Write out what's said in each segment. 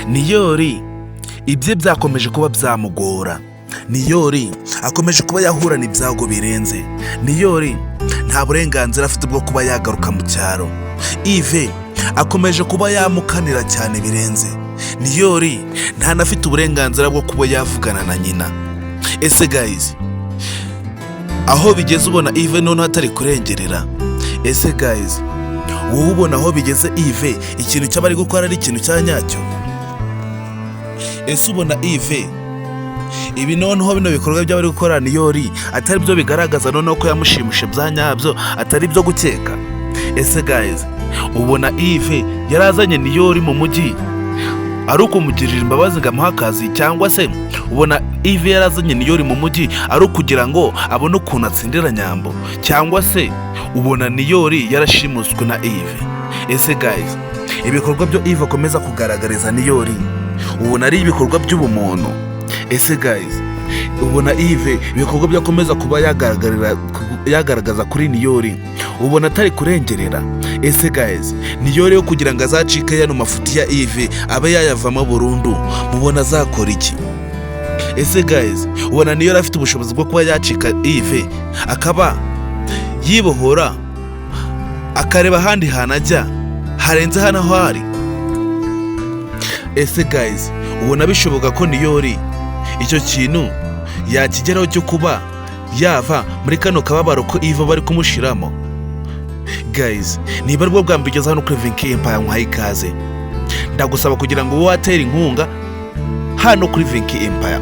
Niyori ibye byakomeje kuba byamugora. Niyori akomeje kuba yahurana ibyago birenze. Niyori nta burenganzira afite bwo kuba yagaruka mu cyaro. Yves akomeje kuba yamukanira cyane birenze. Niyori ntanafite uburenganzira bwo kuba yavugana na nyina. Ese guys, aho bigeze ubona Yves noneho atari kurengerera? Ese guys, wowe ubona aho bigeze Yves ikintu cyaba ari gukora ari ikintu cya nyacyo? Ese ubona Yves ibi noneho bino bikorwa by'abari gukora Niyori atari byo bigaragaza noneho ko yamushimishe bya nyabyo, atari byo gukeka? Ese guys, ubona Yves yarazanye Niyori mu mujyi ari ukumugirira imbabazi ngo amuhe akazi, cyangwa se ubona Yves yarazanye Niyori mu mujyi ari ukugira ngo abone ukuntu atsindira Nyambo, cyangwa se ubona Niyori yarashimuswe na Yves? Ese guys, ibikorwa byo Yves akomeza kugaragariza Niyori ubona ari ibikorwa by'ubumuntu? Ese guys, ubona Yves ibikorwa byo akomeza kuba yagaragaza kuri Niyori ubona atari kurengerera? Ese guys, Niyori yo kugira ngo azacike yano mafuti ya Yves, abe yayavamo burundu, mubona azakora iki? Ese guys, ubona Niyori afite ubushobozi bwo kuba yacika Yves, akaba yibohora, akareba ahandi hantu ajya harenze hano aho ari? Ese guys, ubona bishoboka ko Niyori icyo kintu yakigeraho cyo kuba yava muri kano kababaro ko Yves bari kumushiramo? Guys, niba aribwo bwa mbere ugeze hano kuri Vinki Empire, nkwaye ikaze. Ndagusaba kugira ngo ube watera inkunga hano kuri Vinki Empire.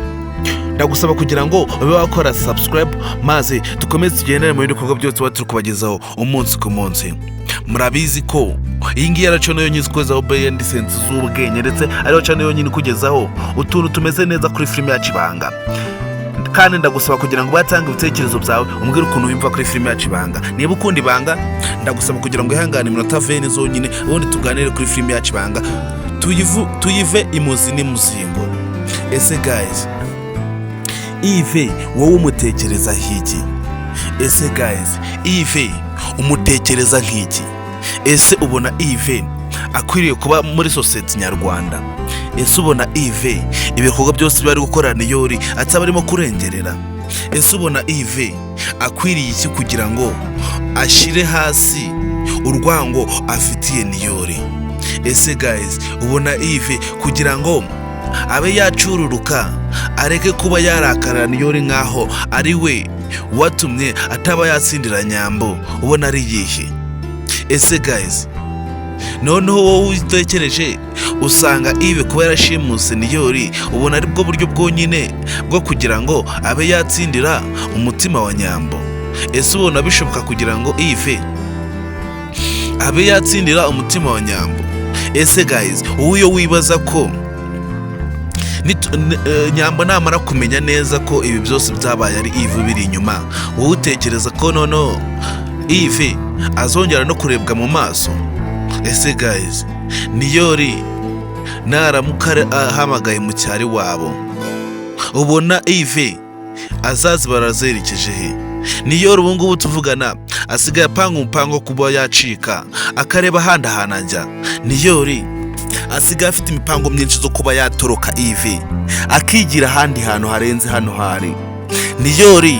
Ndagusaba kugira ngo ube wakora subscribe, maze dukomeze tugendere mu bindi bikorwa byose tuba turi kubagezaho umunsi ku munsi. Murabizi ko iyi ngiyi ari channel yonyine ikugezaho behind sense z'ubwenge, ndetse ariyo channel yonyine ikugezaho utuntu tumeze neza kuri filime yacu Ibanga. Kandi ndagusaba kugira ngo ubatange ibitekerezo byawe, umbwire ukuntu wumva kuri filime yacu Ibanga. Niba ukunda Ibanga, ndagusaba kugira ngo wihangane iminota 20 zonyine, ubundi tuganire kuri filime yacu Ibanga, tuyive imuzi n'imuzingo. Ese guys, Yves wowe umutekereza nk'iki? Ese guys, Yves umutekereza nk'iki? Ese ubona Yves akwiriye kuba muri sosiyete nyarwanda? Ese ubona Yves ibikorwa byose bari gukora Niyori ataba arimo kurengerera? Ese ubona Yves akwiriye iki kugira ngo ashyire hasi urwango afitiye Niyori? Ese guys, ubona Yves kugira ngo abe yacururuka, areke kuba yarakara Niyori nk'aho ari we watumye ataba yatsindira Nyambo, ubona ari iyihe? Ese guys, noneho wowe utekereje usanga Yves kuba yarashimuse Niyori ubona ari bwo buryo bwonyine bwo kugira ngo abe yatsindira umutima wa Nyambo? Ese ubona bishoboka kugira ngo Yves abe yatsindira umutima wa Nyambo? Ese guys, wowe iyo wibaza ko Nyambo namara kumenya neza ko ibi byose byabaye ari Yves biri inyuma, wowe utekereza ko noneho Yves azongera no kurebwa mu maso? Ese guys, Niyori naramuka ahamagaye mu cyari wabo, ubona Yves azazi barazerekeje he? Niyori ubu ngubu tuvugana asigaye apanga umupango wo kuba yacika, akareba ahandi ahantu ajya. Niyori asigaye afite imipango myinshi zo kuba yatoroka Yves, akigira ahandi hantu harenze hano hari. Niyori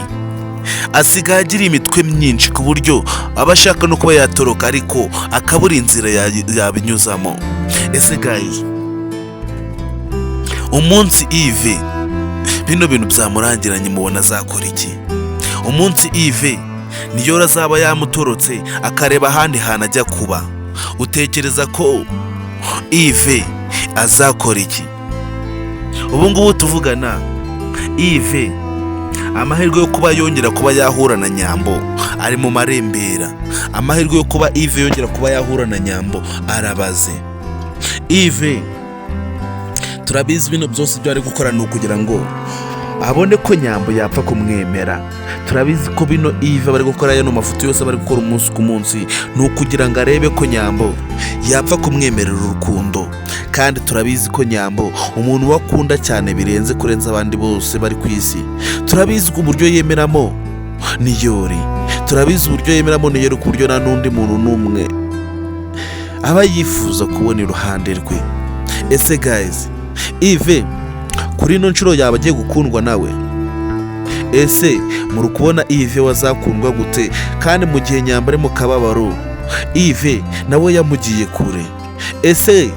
asigaye agira imitwe myinshi ku buryo aba ashaka no kuba yatoroka, ariko akabura inzira yabinyuzamo. Ese guys, umunsi Yves bino bintu byamurangiranye, mubona azakora iki? Umunsi Yves niyo azaba yamutorotse, akareba ahandi hantu ajya kuba, utekereza ko Yves azakora iki? Ubu ngubu tuvugana, Yves amahirwe yo kuba yongera kuba yahura na Nyambo ari mu marembera. Amahirwe yo kuba Yves yongera kuba yahura na Nyambo arabaze. Yves turabizi, bino byose ibyo ari gukora ni ukugira ngo abone ko Nyambo yapfa kumwemera. Turabizi ko bino Yves bari gukora, yano mafoto yose bari gukora umunsi ku munsi, ni ukugira ngo arebe ko Nyambo yapfa kumwemerera urukundo. Kandi turabizi ko Nyambo umuntu we akunda cyane birenze kurenza abandi bose bari ku isi, turabizi ko uburyo yemeramo Niyori, turabizi uburyo yemeramo Niyori ku buryo nta n'undi muntu n'umwe aba yifuza kubona iruhande rwe. Ese guys Yves kuri ino nshuro yaba agiye gukundwa nawe? Ese muri kubona Yves wazakundwa gute kandi mu gihe Nyambo ari mu kababaro, Yves nawe yamugiye kure? Ese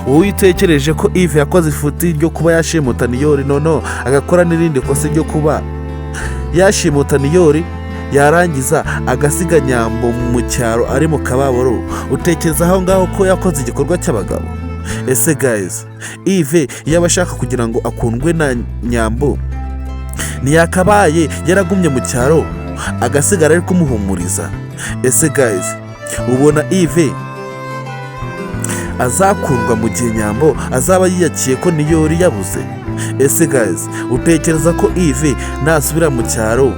wowe utekereje ko Yves yakoze ifuti ryo kuba yashimuta Niyori, noneho agakora n'irindi kosa ryo kuba yashimuta Niyori, yarangiza agasiga Nyambo mu cyaro ari mu kababaro, utekereza aho ngaho ko yakoze igikorwa cy'abagabo? Ese guys, Yves yaba ashaka kugira ngo akundwe na Nyambo, ntiyakabaye yaragumye mu cyaro agasigara ari kumuhumuriza? Ese guys, ubona Yves azakundwa mu gihe Nyambo azaba yiyakiye ko Niyori yabuze? Ese guys, utekereza ko Yves nasubira mu cyaro,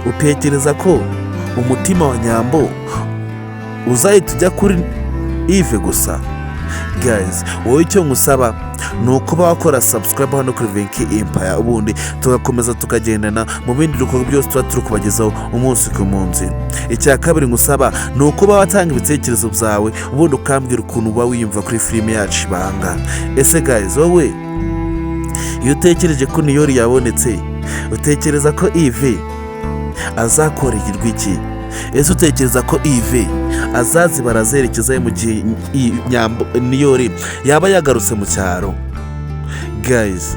utekereza ko umutima wa Nyambo uzahita ujya kuri Yves gusa? Guys, wowe icyo ngusaba ni ukuba wakora subscribe hano kuri Venki Empire, ubundi tugakomeza tukagendana mu bindi bikorwa byose tuba turi kubagezaho umunsi ku munsi. Icya kabiri ngusaba ni ukuba watanga ibitekerezo byawe, ubundi ukambwira ukuntu uba wiyumva kuri filime yacu Ibanga. Ese guys, wowe iyo utekereje ko Niyori yabonetse, utekereza ko Yves azakorerwa iki? Ese utekereza ko Yves azazibara azerekeza mu gihe Nyambo Niyori yaba yagarutse mu cyaro? Guys,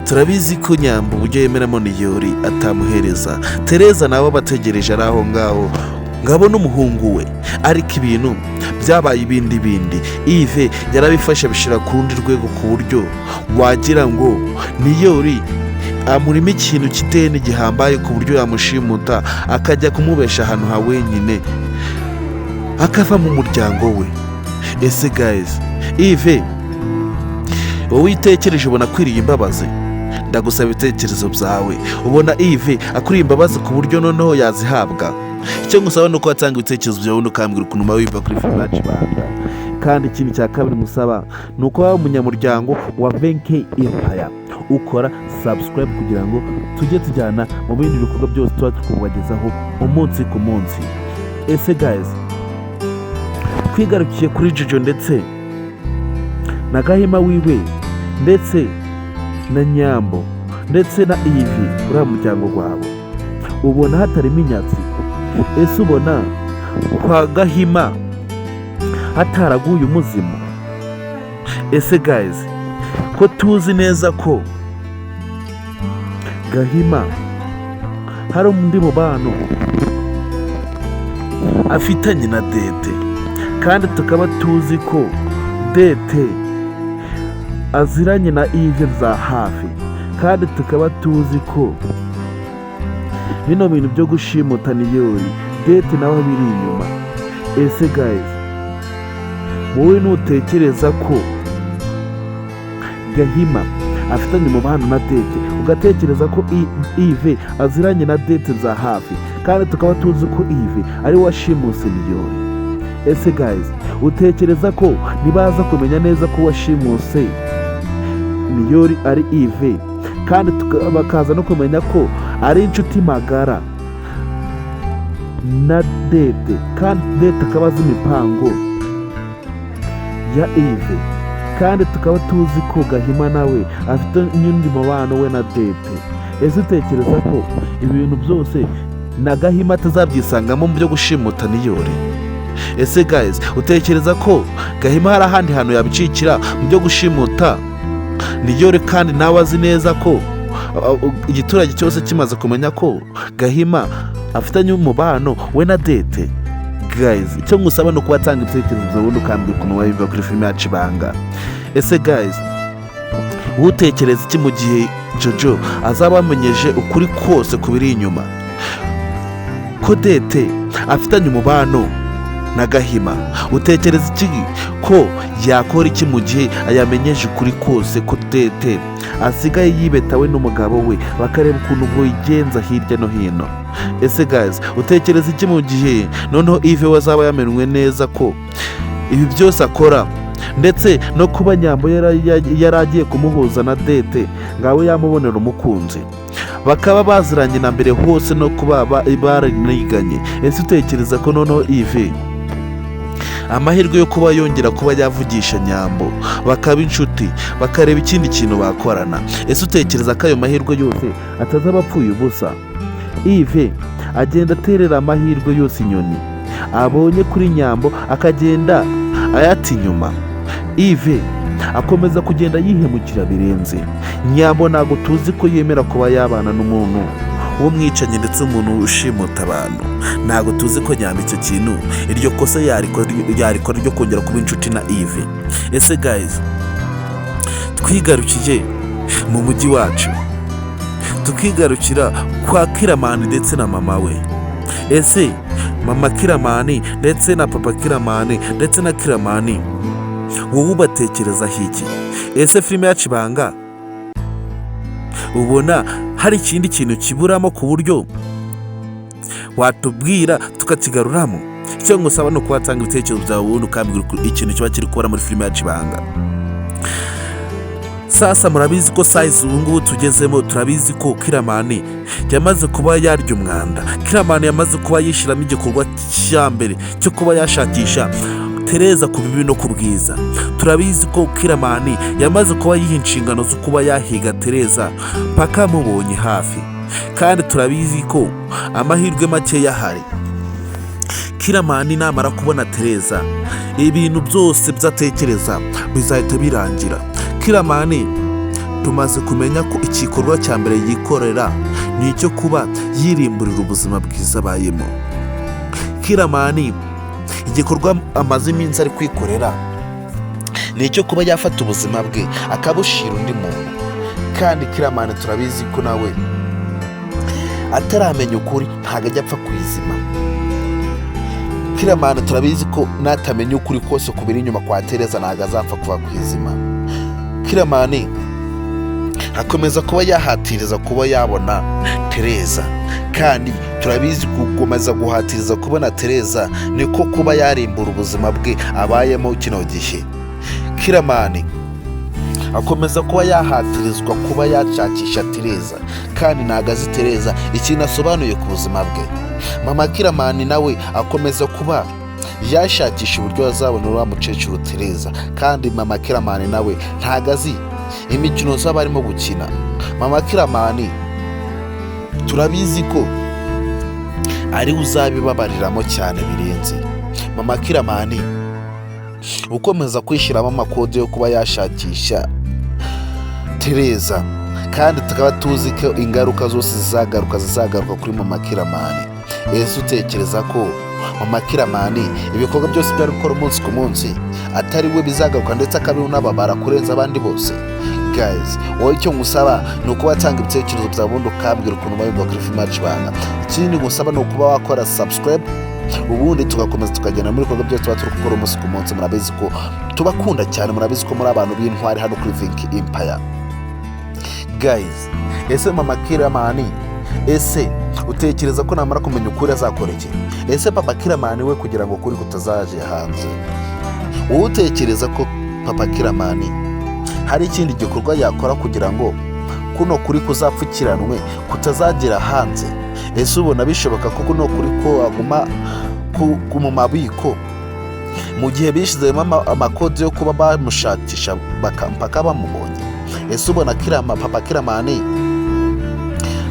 turabizi ko Nyambo uburyo yemeramo Niyori atamuhereza Tereza, nawe abategereje ari aho ngaho ngabo n'umuhungu we, ariko ibintu byabaye ibindi bindi. Yves yarabifashe abishyira ku rundi rwego, ku buryo wagira ngo Niyori amurimo ikintu cy'ideni gihambaye, ku buryo yamushimuta akajya kumubesha ahantu ha wenyine, akava mu muryango we. Ese guys, Yves wowe utekereje ubona akwiriye imbabazi? Ndagusaba ibitekerezo byawe. Ubona Yves akwiriye imbabazi ku buryo noneho yazihabwa? Icyo ngusaba ni uko watanga ibitekerezo byawe, ubundi ukambwira ukuntu uba wumva kuri filime yacu Ibanga. Kandi ikindi cya kabiri musaba ni uko waba umunyamuryango wa Venke Empire, ukora subscribe kugira ngo tujye tujyana mu bindi bikorwa byose tuba tukubagezaho umunsi ku munsi. Ese guys, twigarukiye kuri Jojo ndetse na Gahima wiwe ndetse na Nyambo ndetse na Yves, uriya muryango wabo ubona hatarimo inyatsi? Ese ubona kwa Gahima hataraguye umuzimu? Ese guys, ko tuzi neza ko Gahima hari undi mubano afitanye na Dete, kandi tukaba tuzi ko Dete aziranye na Yves bya hafi, kandi tukaba tuzi ko bino bintu byo gushimuta Niyori Dete nawe biri inyuma, ese guys, wowe nutekereza ko Gahima afitanye umubano na Dete, ugatekereza ko Yves aziranye na Dete za hafi, kandi tukaba tuzi ko Yves ari we washimuse Niyori, ese guys, utekereza ko nibaza kumenya neza ko washimuse Niyori ari Yves, kandi bakaza no kumenya ko ari inshuti magara na Dete, kandi Dete akaba azi imipango ya Yves, kandi tukaba tuzi ko Gahima nawe afite n'undi mubano we na Dete, ese utekereza ko ibi bintu byose na Gahima atazabyisangamo mu byo gushimuta Niyori? Ese guys, utekereza ko Gahima hari ahandi hantu yabicikira mu byo gushimuta Niyori, kandi nawe azi neza ko igiturage cyose kimaze kumenya ko Gahima afitanye umubano we na Dete? Guys, icyo ngusaba ni ukuba watanga ibitekerezo byawe, ubundi ukambwira ukuntu wabimva kuri filime yacu Ibanga. Ese guys, utekereza iki mu gihe Jojo azaba amenyeje ukuri kose ku biri inyuma, ko Dete afitanye umubano na Gahima? Utekereza iki ko yakora iki mu gihe yamenyeje ukuri kose ko Dete asigaye yibeta we n'umugabo we, bakareba ukuntu bigenza hirya no hino? Ese guys, utekereza iki mu gihe noneho Yves we azaba yamenwe neza ko ibi byose akora, ndetse no kuba Nyambo yari agiye kumuhuza na Dete ngawe yamubonera umukunzi, bakaba baziranye na mbere hose, no kuba baraniganye? Ese utekereza ko noneho Yves Amahirwe yo kuba yongera kuba yavugisha Nyambo, bakaba inshuti, bakareba ikindi kintu bakorana, ese utekereza ko ayo mahirwe yose atazaba apfuye ubusa? Yves agenda aterera amahirwe yose inyoni abonye kuri Nyambo, akagenda ayata inyuma. Yves akomeza kugenda yihemukira birenze. Nyambo ntabwo tuzi ko yemera kuba yabana n'umuntu w'umwicanyi ndetse umuntu ushimuta abantu. Ntabwo tuzi ko Nyambo icyo kintu, iryo kosa yarikora ryo kongera kuba inshuti na Yves. Ese guys, twigarukiye mu mujyi wacu, tukigarukira kwa Kiramani ndetse na mama we, ese mama Kiramani ndetse na papa Kiramani ndetse na Kiramani, wowe ubatekerezaho iki? Ese filime yacu Ibanga ubona hari ikindi kintu kiburamo ku buryo watubwira tukakigaruramo? Icyo ngusaba ni uko watanga ibitekerezo byawe, ubundi ukambwira ikintu kiba kiri kubura muri filime yacu Ibanga. Sasa murabizi ko size ubu ngubu tugezemo, turabizi ko Kiramani yamaze kuba yarya umwanda. Kiramani yamaze kuba yishyiramo igikorwa cya mbere cyo kuba yashakisha Tereza ku bibi no ku bwiza. Turabizi ko Kiramani yamaze kuba yiha inshingano zo kuba yahiga Tereza paka amubonye hafi, kandi turabizi ko amahirwe makeya ahari, Kiramani namara kubona Tereza, ibintu byose byatekereza bizahita birangira. Kiramani tumaze kumenya ko igikorwa cya mbere yikorera ni icyo kuba yirimburira ubuzima bwiza abayemo. Kiramani igikorwa amaze iminsi ari kwikorera ni icyo kuba yafata ubuzima bwe akabushira undi muntu, kandi Kiramani turabizi ko nawe ataramenya ukuri ntabwo ajya apfa kwizima. Kiramani turabizi ko natamenya ukuri kose kubiri inyuma kwa Tereza, ntabwo azapfa kuva ku izima. Kiramani akomeza kuba yahatiriza kuba yabona Tereza, kandi turabizi gukomeza guhatiriza kubona Tereza niko kuba yarimbura ubuzima bwe abayemo kino gihe. Kiramani akomeza kuba yahatirizwa kuba yashakisha Tereza, kandi ntabwo azi Tereza ikintu asobanuye ku buzima bwe. Mama Kiramani nawe akomeza kuba yashakisha uburyo azabona uriya mukecuru Tereza, kandi mama Kiramani nawe ntabwo azi imikino zaba arimo gukina. Mama Kiramani turabizi ko ari we uzabibabariramo cyane birenze. Mama Kiramani ukomeza kwishyiramo amakode yo kuba yashakisha Tereza, kandi tukaba tuzi ko ingaruka zose zizagaruka kuri mama Kiramani. Ese utekereza ko mama Kiramani ibikorwa byose byari gukora umunsi ku munsi atari we bizagaruka, ndetse akabinababara kurenza abandi bose? Guys, wowe icyo ngusaba ni ukuba watanga ibitekerezo byawe, ubundi ukambwira ukuntu bayumva kuri filime yacu Ibanga. Ikindi ngusaba ni ukuba wakora subscribe, ubundi tugakomeza tukagenda muri ibikorwa byose tuba turi gukora umunsi ku munsi. Murabizi ko tubakunda cyane, murabizi ko muri abantu b'intwari hano kuri Vinki Empire. Guys, ese mama Kiramani, ese utekereza ko namara kumenya ukuri azakora iki? Ese papa Kiramani we, kugira ngo ukuri kutazaje hanze, wowe utekereza ko papa Kiramani hari ikindi gikorwa yakora kugira ngo kuno kuri kuzapfukiranwe kutazagera hanze? Ese ubona bishoboka ko kuno kuri ko aguma mu mabiko mu gihe bishyizemo amakode yo kuba bamushakisha mpaka bamubonye? Ese ubona papa Kiramani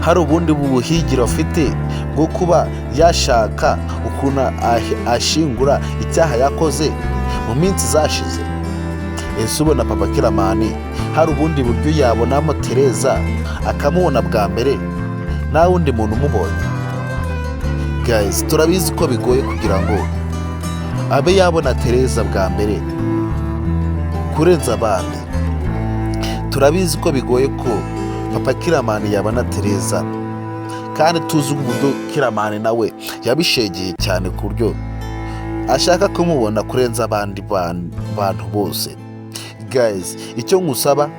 hari ubundi buhigiro afite bwo kuba yashaka ukuntu ashingura icyaha yakoze mu minsi zashize? Ese ubona papa Kiramani hari ubundi buryo yabonamo Tereza akamubona bwa mbere nta wundi muntu umubonye? Guys, turabizi ko bigoye kugira ngo abe yabona Tereza bwa mbere kurenza abandi. Turabizi ko bigoye ko papa Kiramani yabona Tereza, kandi tuzi uburyo Kiramani nawe yabishegeye cyane ku buryo ashaka kumubona kurenza abandi bantu bose. Guys, icyo nkusaba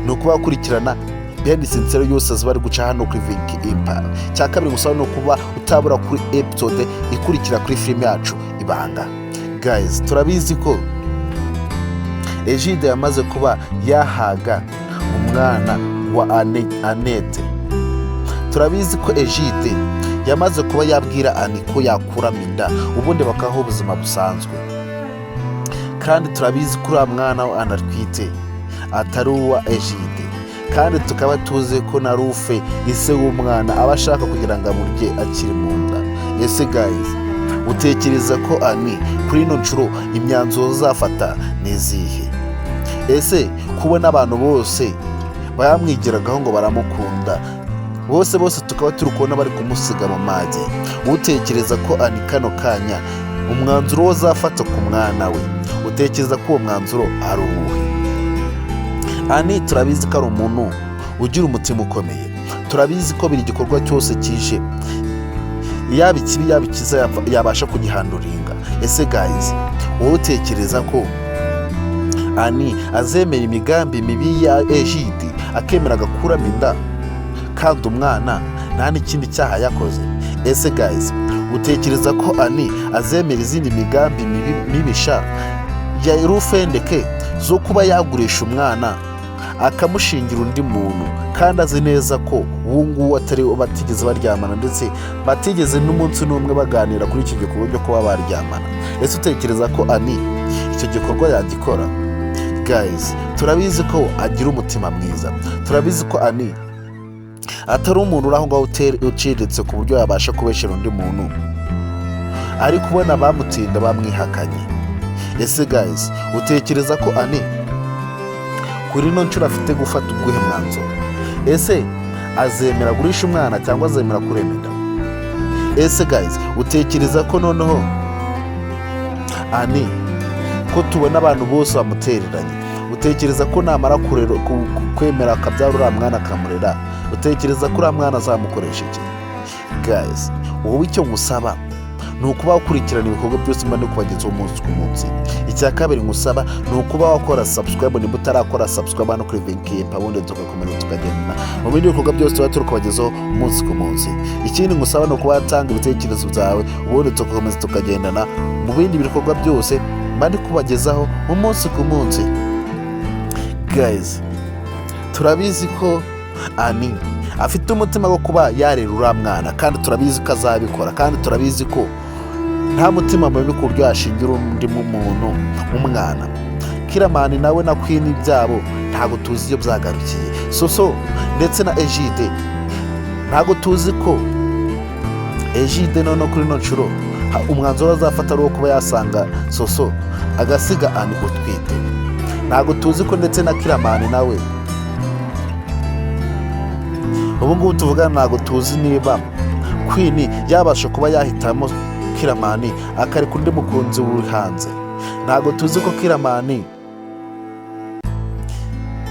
ni ukuba wakurikirana behind sincere yose ziba ari guca hano kuri Vinki Empire. Cya kabiri ngusaba ni ukuba utabura kuri episode ikurikira kuri filime yacu Ibanga. Guys, turabizi ko Egide yamaze kuba yahaga umwana wa Anete. Turabizi ko Egide Yamaze kuba yabwira Ani ko yakuramo inda, ubundi bakabaho ubuzima busanzwe. Kandi turabizi ko uriya mwana we anatwite atari uwa Ejide, kandi tukaba tuzi ko na Rufe, ise w'umwana, aba ashaka kugira ngo amurye akiri mu nda. Ese guys, utekereza ko Ani kuri ino nshuro imyanzuro azafata ni izihe? Ese kubona abantu bose bamwigiragaho ngo baramukunda, bose bose tukaba turi kubona bari kumusiga mu mage, utekereza ko Ani kano kanya umwanzuro we azafata ku mwana we, utekereza ko uwo mwanzuro ari uwuhe? Ani turabizi ko ari umuntu ugira umutima ukomeye. Turabizi ko buri gikorwa cyose kije, yaba ikibi yaba ikiza, yabasha kugihanduringa. Ese guys, wowe utekereza ko Ani azemera imigambi mibi ya Ejidi, akemera agakuramo inda kandi umwana nta n'ikindi cyaha yakoze? Ese guys, utekereza ko Ani azemera izindi migambi mibi mibisha ya Rufendeke zo kuba yagurisha umwana akamushingira undi muntu, kandi azi neza ko uwo nguwo atari batigeze baryamana, ndetse batigeze n'umunsi n'umwe baganira kuri icyo gikorwa cyo kuba baryamana? Ese utekereza ko Ani icyo gikorwa yagikora? Guys, turabizi ko agira umutima mwiza. Turabizi ko Ani atari umuntu uri aho ngaho uciriritse ku buryo yabasha kubeshyera undi muntu, ariko ubona bamutinda bamwihakanye. Ese guys, utekereza ko Ani kuri ino nshuro afite gufata uguhe mwanzuro? Ese azemera agurisha umwana cyangwa azemera kurema inda? Ese guys, utekereza ko noneho Ani, ko tubona abantu bose bamutereranye, utekereza ko namara kwemera akabyara uriya mwana akamurera, utekereza ko uriya mwana azamukoresha iki? Guys, wowe icyo ngusaba ni ukuba wakurikirana ibikorwa byose mba ndi kubagezaho umunsi ku munsi. Icya kabiri ngusaba ni ukuba wakora subscribe niba utarakora subscribe hano kuri Vinkimpa, ubundi tugakomeza tukagendana mu bindi bikorwa byose tuba turi kubagezaho umunsi ku munsi. Ikindi ngusaba ni ukuba watanga ibitekerezo byawe, ubundi tugakomeza tukagendana mu bindi bikorwa byose mba ndi kubagezaho umunsi ku munsi. Guys, turabizi ko Ani afite umutima wo kuba yarera uriya mwana, kandi turabizi ko azabikora, kandi turabizi ko nta mutima mubi ku buryo yashingira undi muntu umwana. Kiramani nawe na Queen byabo ntabwo tuzi iyo byagarukiye. Soso ndetse na Ejide, ntabwo tuzi ko Ejide noneho kuri ino nshuro umwanzuro azafata ari uwo kuba yasanga Soso agasiga Ani utwite. Ntabwo tuzi ko ndetse na Kiramani nawe ubu ngubu tuvugana, ntabwo tuzi niba Queen yabasha kuba yahitamo Kiramani akareka undi mukunzi uri hanze. Ntabwo tuzi ko Kiramani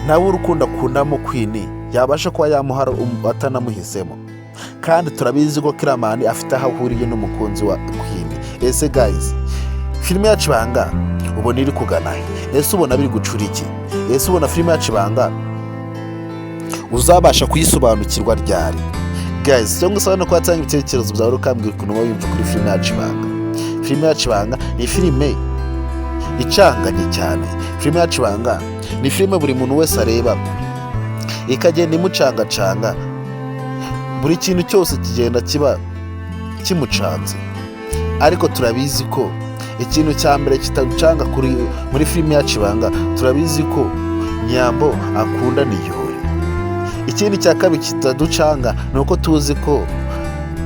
nawe urukundo akundamo Queen yabasha kuba yamuha atanamuhisemo, kandi turabizi ko Kiramani afite aho ahuriye n'umukunzi wa Queen. Ese guys, filime yacu Ibanga ubona iri kugana he? Ese ubona biri gucura iki? Ese ubona filime yacu Ibanga uzabasha kuyisobanukirwa ryari? Guys, cyangwa usaba no kuba ibitekerezo byawe, ukambwira ukuntu uba wiyumva kuri filime yacu Ibanga. Filime yacu Ibanga ni filime icanganye cyane. Filime yacu Ibanga ni filime buri muntu wese areba ikagenda imucangacanga, buri kintu cyose kigenda kiba kimucanze. Ariko turabizi ko ikintu cya mbere kitagucanga kuri muri filime yacu Ibanga, turabizi ko Nyambo akunda Niyori. Ikindi cya kabiri kitaducanga ni uko tuzi ko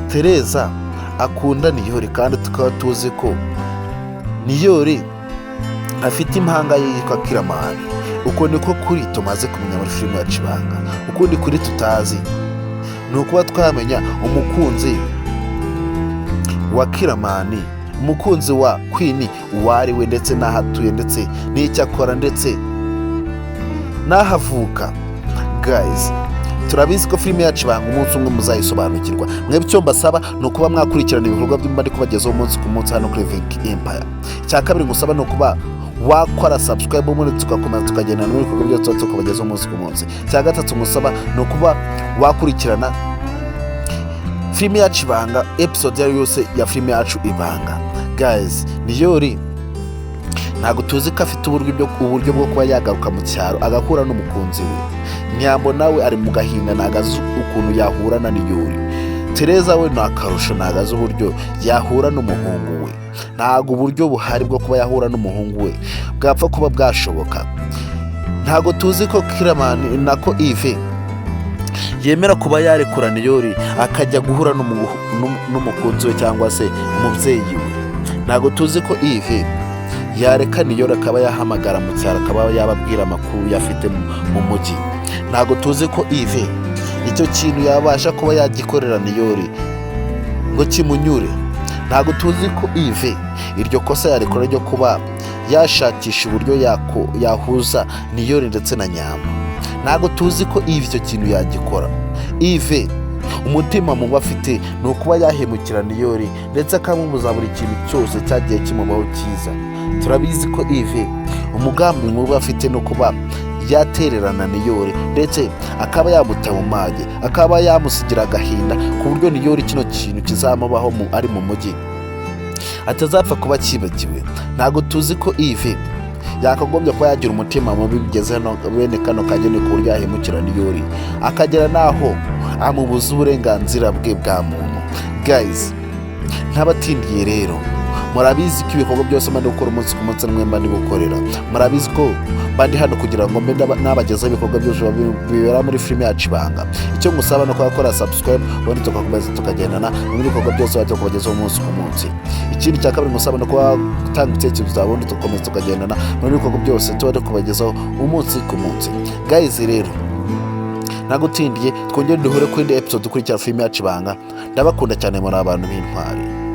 Tereza akunda Niyori, kandi tukaba tuzi ko Niyori afite impanga ye yitwa Kiramani. Uko niko kuri tumaze kumenya muri filime yacu Ibanga. Ukundi kuri tutazi ni ukuba twamenya umukunzi wa Kiramani, umukunzi wa Queen uwo ari we, ndetse n'aho atuye, ndetse n'icyo akora, ndetse n'aho avuka. Guys, turabizi ko filime yacu Ibanga umunsi umwe muzayisobanukirwa. Mwebwe icyo mbasaba ni ukuba mwakurikirana ibikorwa by'imba ndi kubagezaho umunsi ku munsi hano kuri Vink Empire. Icya kabiri ngusaba ni ukuba wakora subscribe, ubundi tugakomeza tukagendana n'ibikorwa byose tuba tukabagezaho umunsi ku munsi. Icya gatatu ngusaba ni ukuba wakurikirana filime yacu Ibanga, episode iyo ari yo yose ya filime yacu Ibanga. Guys, Niyori ntabwo tuzi ko afite uburyo bwo kuba yagaruka mu cyaro agahura n'umukunzi we. Nyambo nawe ari mu gahinda, ntabwo azi ukuntu yahura na Niyori. Tereza we ni akarusho, ntabwo azi uburyo yahura n'umuhungu we. Ntabwo uburyo buhari bwo kuba yahura n'umuhungu we bwapfa kuba bwashoboka. Ntabwo tuzi ko Kiramani, nako Ive, yemera kuba yarekura Niyori akajya guhura n'umukunzi we cyangwa se umubyeyi we. Ntabwo tuzi ko Ive yareka Niyori akaba yahamagara mu cyaro, akaba yababwira amakuru yafite mu mujyi. Ntabwo tuzi ko Ive icyo kintu yabasha kuba yagikorera Niyori ngo kimunyure. Ntabwo tuzi ko Ive iryo kosa yarikora ryo kuba yashakisha uburyo yahuza Niyori ndetse na Nyamba. Ntabwo tuzi ko Ive icyo kintu yagikora. Ive umutima mubi afite ni ukuba yahemukira Niyori, ndetse akamubuza buri kintu cyose cyagiye kimubaho cyiza. Turabizi ko Ive umugambi mubi afite ni ukuba yatererana Niyori, ndetse akaba yamuta mu mage, akaba yamusigira agahinda, ku buryo Niyori kino kintu kizamubaho ari mu mujyi atazapfa kuba akibagiwe. Ntabwo tuzi ko Ive yakagombye kuba yagira umutima mubi bigeze hano bene kano kageni, ku buryo yahemukira Niyori akagera n'aho amubuza uburenganzira bwe bwa muntu. Guys, ntabatindiye rero, murabizi ko ibikorwa byose mba ndi gukora umunsi ku munsi nimwe mba ndi gukorera. Murabizi ko mba ndi hano kugira ngo mbe nabagezaho ibikorwa byose bibera muri filime yacu Ibanga. Icyo ngusaba ni uko wakora subscribe, ubundi tugakomeza tukagendana mu bikorwa byose bajya kubagezaho umunsi ku munsi. Ikindi cya kabiri ngusaba ni uko watanga ibitekerezo byawe, ubundi tugakomeza tukagendana mu bikorwa byose tuba turi kubagezaho umunsi ku munsi. Guys rero, nagutindiye, twongere duhure kuri indi episode ikurikira filime yacu Ibanga. Ndabakunda cyane, muri abantu b'intwari.